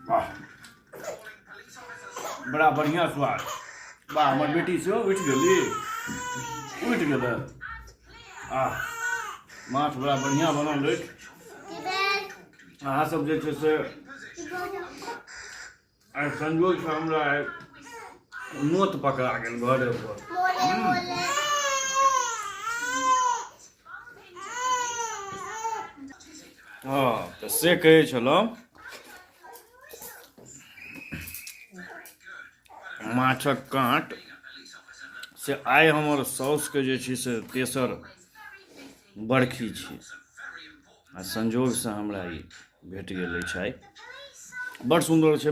वाह, बड़ा बढ़िआँ स्वाद। वाह, हमर बेटी सेहो उठि गेली, उठि गेलै। आह, माछ बड़ा बढ़िआँ बनल अछि। अहाँ सब जे छै से आइ संजोगसँ हमरा आइ नोत पकड़ा गेल घरे पर। हँ, तऽ से कहै छलहुँ, माछक काँट से आइ हमर साउसके जे छै से तेसर बरखी छी आ संजोगसँ हमरा ई भेट गेल अछि आइ। बड़ सुन्दर छै।